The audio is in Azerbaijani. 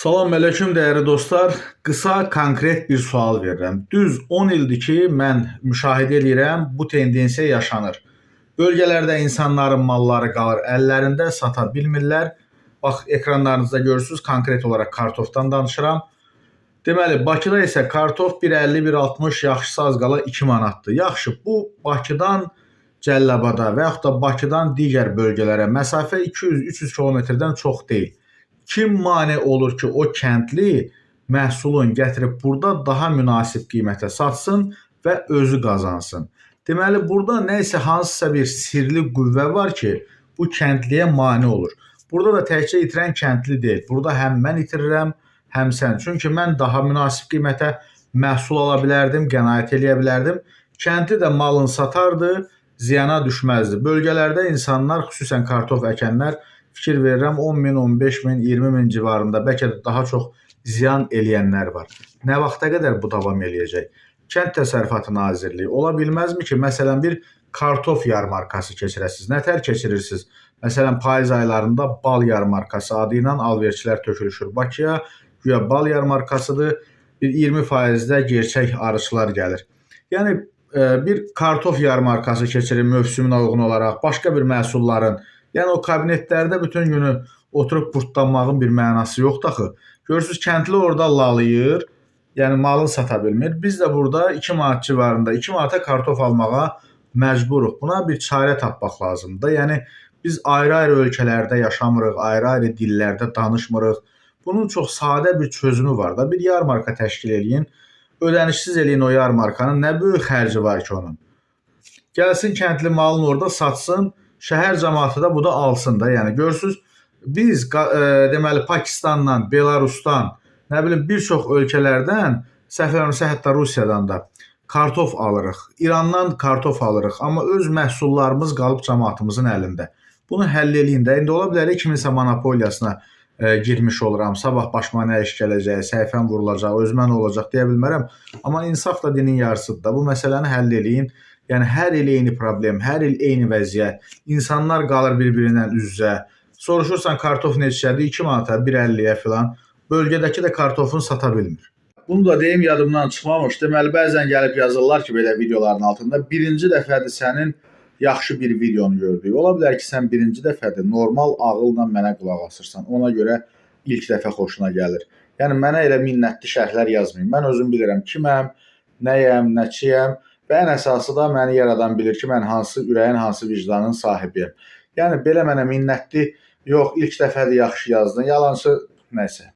Salam əleykum dəyərli dostlar. Qısa, konkret bir sual verirəm. Düz 10 ildir ki, mən müşahidə eləyirəm, bu tendensiya yaşanır. Bölgələrdə insanların malları qalır əllərində, sata bilmirlər. Bax, ekranlarınızda görürsüz, konkret olaraq kartofdan danışıram. Deməli, Bakıda isə kartof 1.50, 1.60, yaxşısı az qala 2 manatdır. Yaxşı, bu Bakıdan Cəllabada və yaxud da Bakıdan digər bölgələrə məsafə 200-300 kilometrdən çox deyil. Kim mane olur ki, o kəndli məhsulun gətirib burada daha münasib qiymətə satsın və özü qazansın? Deməli, burada nə isə hansısa bir sirli qüvvə var ki, bu kəndliyə mane olur. Burada da təkcə itirən kəndli deyil. Burada həm mən itirirəm, həm sən. Çünki mən daha münasib qiymətə məhsul ala bilərdim, qənaət eləyə bilərdim. Kəndli də malını satardı, ziyana düşməzdi. Bölgələrdə insanlar, xüsusən kartof əkənlər, fikir verirəm 10 min, 15 min, 20 min civarında, bəlkə də daha çox ziyan eləyənlər var. Nə vaxta qədər bu davam eləyəcək? Kənd Təsərrüfatı Nazirliyi ola bilməzmi ki, məsələn bir kartof yarmarkası keçirəsiniz? Nətər keçirirsiniz? Məsələn, payız aylarında bal yarmarkası adı ilə alverçilər tökülüşür Bakıya. Güya bal yarmarkasıdır. Bir 20%-də gerçək arıçılar gəlir. Yəni bir kartof yarmarkası keçirin mövsümünə uyğun olaraq, başqa bir məhsulların. Yəni o kabinetlərdə bütün günü oturub qurtlanmağın bir mənası yoxdur axı. Görürsüz, kəndli orada lalayır, yəni malını sata bilmir. Biz də burada 2 manat civarında 2 manata kartof almağa məcburuq. Buna bir çarə tapmaq lazımdır. Yəni biz ayrı-ayrı ölkələrdə yaşamırıq, ayrı-ayrı dillərdə danışmırıq. Bunun çox sadə bir çözümü var da. Bir yarmarka təşkil eləyin, ödənişsiz eləyin o yarmarkanı. Nə böyük xərci var ki onun. Gəlsin kəndli malını orada satsın, şəhər cəmaatı da bu da alsın da. Yəni görürsüz, biz deməli Pakistandan, Belarusdan, nə bilim bir çox ölkələrdən, səhv eləmirəmsə hətta Rusiyadan da kartof alırıq. İrandan kartof alırıq, amma öz məhsullarımız qalıb cəmaatımızın əlində. Bunu həll eləyin də. İndi ola bilər kiminsə monopoliyasına girmiş oluram. Sabah başıma nə iş gələcək, səhifəm vurulacaq, özümə nə olacaq deyə bilmərəm. Amma insaf da dinin yarısıdır da. Bu məsələni həll eləyin. Yəni hər il eyni problem, hər il eyni vəziyyət. İnsanlar qalır bir-birindən üz-üzə. Soruşursan kartof neçədir? 2 manata, 1.50-yə filan. Bölgədəki də kartofunu sata bilmir. Bunu da deyim, yadımdan çıxmamış. Deməli, bəzən gəlib yazırlar ki, belə videoların altında birinci dəfədir sənin yaxşı bir videonu gördük. Ola bilər ki, sən birinci dəfədir normal ağılla mənə qulaq asırsan. Ona görə ilk dəfə xoşuna gəlir. Yəni mənə elə minnətli şərhlər yazmayın. Mən özüm bilirəm kiməm, nəyəm, nəçiyəm və ən əsası da məni yaradan bilir ki, mən hansı ürəyin, hansı vicdanın sahibiyəm. Yəni belə mənə minnətli, yox, ilk dəfədir yaxşı yazdın, yalançı, nəsə.